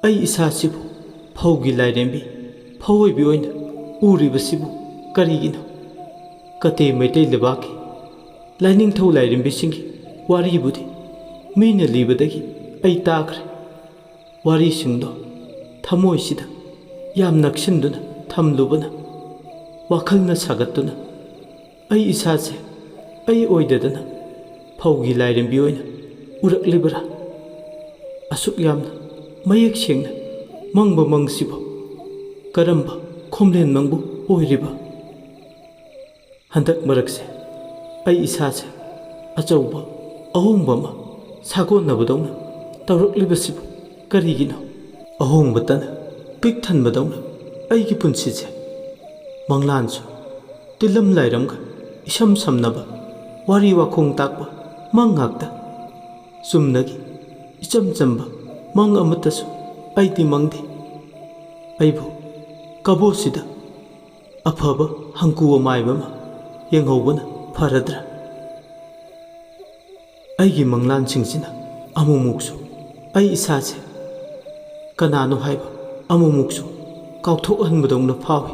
ꯑꯩ ꯏꯁꯥꯁꯤꯕꯨ ꯐꯧꯒꯤ ꯂꯥꯏꯔꯦꯝꯕꯤ, ꯐꯧꯑꯣꯏꯕꯤ ꯑꯣꯏꯅ ꯎꯔꯤꯕꯁꯤꯕꯨ ꯀꯔꯤꯒꯤꯅꯣ? ꯀꯇꯦ ꯃꯩꯇꯩ ꯂꯩꯕꯥꯛꯀꯤ ꯂꯥꯏꯅꯤꯡꯊꯧ ꯂꯥꯏꯔꯦꯝꯕꯤꯁꯤꯡꯒꯤ ꯋꯥꯔꯤꯕꯨꯗꯤ ꯃꯤꯅ ꯂꯤꯕꯗꯒꯤ ꯑꯩ ꯇꯥꯈ꯭ꯔꯦ꯫ ꯋꯥꯔꯤꯁꯤꯡꯗꯣ ꯊꯃꯣꯏꯁꯤꯗ ꯌꯥꯝ ꯅꯛꯁꯤꯟꯗꯨꯅ ꯊꯝꯂꯨꯕꯅ ꯋꯥꯈꯜꯅ ꯁꯥꯒꯠꯇꯨꯅ ꯑꯩ ꯏꯁꯥꯁꯦ ꯑꯩ ꯑꯣꯏꯗꯗꯅ ꯐꯧꯒꯤ ꯂꯥꯏꯔꯦꯝꯕꯤ ꯑꯣꯏꯅ ꯎꯔꯛꯂꯤꯕ꯭ꯔꯥ? ꯑꯁꯨꯛ ꯌꯥꯝꯅ ꯃꯌꯦꯛ ꯁꯦꯡꯅ ꯃꯪꯕ ꯃꯪꯁꯤꯕꯨ ꯀꯔꯝꯕ ꯈꯣꯝꯂꯦꯟ ꯃꯪꯕꯨ ꯑꯣꯏꯔꯤꯕ? ꯍꯟꯗꯛ ꯃꯔꯛꯁꯦ ꯑꯩ ꯏꯁꯥꯁꯦ ꯑꯆꯧꯕ ꯑꯍꯣꯡꯕ ꯑꯃ ꯁꯥꯒꯣꯟꯅꯕꯗꯧꯅ ꯇꯧꯔꯛꯂꯤꯕꯁꯤꯕꯨ ꯀꯔꯤꯒꯤꯅꯣ? ꯑꯍꯣꯡꯕꯇꯅ ꯄꯤꯛ ꯊꯟꯕꯗꯧꯅ ꯑꯩꯒꯤ ꯄꯨꯟꯁꯤꯁꯦ ꯃꯪꯂꯥꯟꯁꯨ ꯇꯤꯜꯂꯝ ꯂꯥꯏꯔꯝꯒ ꯏꯁꯝ ꯁꯝꯅꯕ ꯋꯥꯔꯤ ꯋꯥꯈꯣꯡ ꯇꯥꯛꯄ ꯃꯪ ꯉꯥꯛꯇ꯫ ꯆꯨꯝꯅꯒꯤ ꯏꯆꯝ ꯆꯝꯕ ꯃꯪ ꯑꯃꯠꯇꯁꯨ ꯑꯩꯗꯤ ꯃꯪꯗꯦ꯫ ꯑꯩꯕꯨ ꯀꯕꯣꯁꯤꯗ ꯑꯐꯕ ꯍꯪꯀꯨ ꯑꯃꯥꯏꯕ ꯑꯃ ꯌꯦꯡꯍꯧꯕꯅ ꯐꯔꯗ꯭ꯔꯥ? ꯑꯩꯒꯤ ꯃꯪꯂꯥꯟꯁꯤꯡꯁꯤꯅ ꯑꯃꯨꯛꯃꯨꯛꯁꯨ ꯑꯩ ꯏꯁꯥꯁꯦ ꯀꯅꯥꯅꯣ ꯍꯥꯏꯕ ꯑꯃꯨꯛꯃꯨꯛꯁꯨ ꯀꯥꯎꯊꯣꯛꯍꯟꯕꯗꯧꯅ ꯐꯥꯎꯏ꯫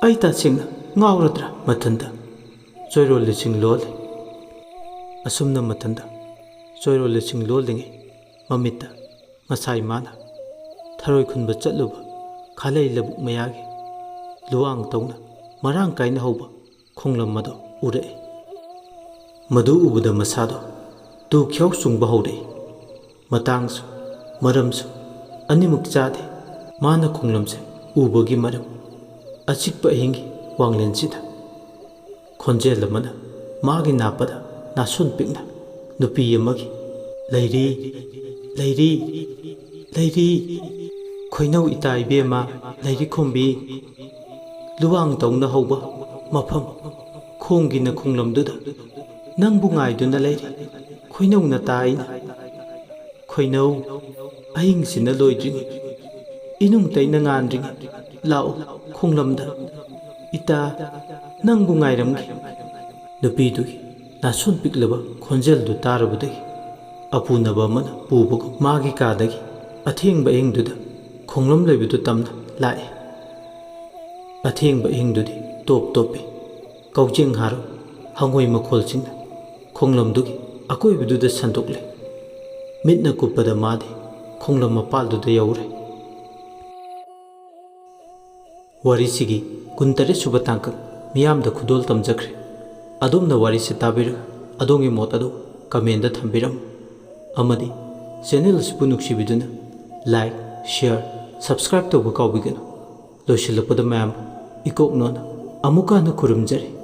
ꯑꯩ ꯇꯁꯦꯡꯅ ꯉꯥꯎꯔꯗ꯭ꯔꯥ? ꯃꯊꯟꯇ ꯆꯣꯏꯔꯣꯜ ꯂꯤꯁꯤꯡ ꯂꯣꯜꯂꯤ꯫ ꯑꯁꯨꯝꯅ ꯃꯊꯟꯇ ꯆꯣꯏꯔꯣꯜ ꯂꯤꯁꯤꯡ ꯂꯣꯜꯂꯤꯉꯩ ꯃꯃꯤꯠꯇ ꯉꯁꯥꯏ ꯃꯥꯅ ꯊꯔꯣꯏ ꯈꯨꯟꯕ ꯆꯠꯂꯨꯕ ꯈꯥꯂꯩ ꯂꯧꯕꯨꯛ ꯃꯌꯥꯒꯤ ꯂꯨꯋꯥꯡ ꯇꯧꯅ ꯃꯔꯥꯡ ꯀꯥꯏꯅ ꯍꯧꯕ ꯈꯣꯡꯂꯝ ꯑꯗꯨ ꯎꯔꯛꯏ꯫ ꯃꯗꯨ ꯎꯕꯗ ꯃꯁꯥꯗꯣ ꯇꯨ ꯈ꯭ꯌꯥꯎ ꯆꯨꯡꯕ ꯍꯧꯔꯛꯏ꯫ ꯃꯇꯥꯡꯁꯨ ꯃꯔꯝꯁꯨ ꯑꯅꯤꯃꯛ ꯆꯥꯗꯦ꯫ ꯃꯥꯅ ꯈꯣꯡꯂꯝꯁꯦ ꯎꯕꯒꯤ ꯃꯔꯝ, ꯑꯆꯤꯛꯄ ꯑꯍꯤꯡꯒꯤ ꯋꯥꯡꯂꯦꯟꯁꯤꯗ ꯈꯣꯟꯖꯦꯜ ꯑꯃꯅ ꯃꯥꯒꯤ ꯅꯥꯄꯗ ꯅꯥꯁꯣꯟ ꯄꯤꯛꯅ ꯅꯨꯄꯤ ꯑꯃꯒꯤ "ꯂꯩꯔꯤ, ꯂꯩꯔꯤ, ꯂꯩꯔꯤ, ꯈꯣꯏꯅꯧ ꯏꯇꯥ ꯏꯕꯦꯝꯃ, ꯂꯩꯔꯤ ꯈꯣꯝꯕꯤ, ꯂꯨꯋꯥꯡ ꯇꯧꯅ ꯍꯧꯕ ꯃꯐꯝ, ꯈꯣꯡꯒꯤꯅ ꯈꯣꯡꯂꯝꯗꯨꯗ ꯅꯪꯕꯨ ꯉꯥꯏꯗꯨꯅ ꯂꯩꯔꯤ, ꯈꯣꯏꯅꯧ ꯅꯇꯥ ꯑꯩꯅ꯫ ꯈꯣꯏꯅꯧ, ꯑꯍꯤꯡꯁꯤꯅ ꯂꯣꯏꯗ꯭ꯔꯤꯉꯩ, ꯏꯅꯨꯡ ꯇꯩꯅ ꯉꯥꯟꯗ꯭ꯔꯤꯉꯩ, ꯂꯥꯛꯑꯣ ꯈꯣꯡꯂꯝꯗ, ꯏꯇꯥ, ꯅꯪꯕꯨ ꯉꯥꯏꯔꯝꯒꯦ"꯫ ꯅꯨꯄꯤꯗꯨꯒꯤ ꯅꯥꯁꯣꯟ ꯄꯤꯛꯂꯕ ꯈꯣꯟꯖꯦꯜꯗꯨ ꯇꯥꯔꯨꯕꯗꯒꯤ ꯑꯄꯨꯅꯕ ꯑꯃꯅ ꯄꯨꯕꯒꯨꯝ ꯃꯥꯒꯤ ꯀꯥꯗꯒꯤ ꯑꯊꯦꯡꯕ ꯑꯍꯤꯡꯗꯨꯗ ꯈꯣꯡꯂꯝ ꯂꯩꯕꯗꯨ ꯇꯝꯅ ꯂꯥꯛꯏ꯫ ꯑꯊꯦꯡꯕ ꯑꯍꯤꯡꯗꯨꯗꯤ ꯇꯣꯞ ꯇꯣꯞꯄꯤ꯫ ꯀꯧꯖꯦꯡ ꯍꯥꯔꯣ, ꯍꯉꯣꯏ ꯃꯈꯣꯜꯁꯤꯡꯅ ꯈꯣꯡꯂꯝꯗꯨꯒꯤ ꯑꯀꯣꯏꯕꯗꯨꯗ ꯁꯟꯗꯣꯛꯂꯦ꯫ ꯃꯤꯠꯅ ꯀꯨꯞꯄꯗ ꯃꯥꯗꯤ ꯈꯣꯡꯂꯝ ꯃꯄꯥꯜꯗꯨꯗ ꯌꯧꯔꯦ꯫ ꯋꯥꯔꯤꯁꯤꯒꯤ ꯀꯨꯟꯇꯔꯦꯠ ꯁꯨꯕ ꯇꯥꯡꯀꯛ ꯃꯤꯌꯥꯝꯗ ꯈꯨꯗꯣꯜ ꯇꯝꯖꯈ꯭ꯔꯦ꯫ ꯑꯗꯣꯝꯅ ꯋꯥꯔꯤꯁꯤ ꯇꯥꯕꯤꯔꯒ ꯑꯗꯣꯝꯒꯤ ꯃꯣꯠ ꯑꯗꯨ comment ꯊꯝꯕꯤꯔꯝꯃꯨ꯫ ꯑꯃꯗꯤ channel ꯑꯁꯤꯕꯨ ꯅꯨꯡꯁꯤꯕꯤꯗꯨꯅ like, share, subscribe ꯇꯧꯕ ꯀꯥꯎꯕꯤꯒꯅꯨ꯫ ꯂꯣꯏꯁꯤꯜꯂꯛꯄꯗ ꯃꯌꯥꯝꯕꯨ ꯏꯀꯣꯛ ꯅꯣꯟꯅ ꯑꯃꯨꯛꯀ ꯍꯟꯅ ꯈꯨꯔꯨꯝꯖꯔꯤ꯫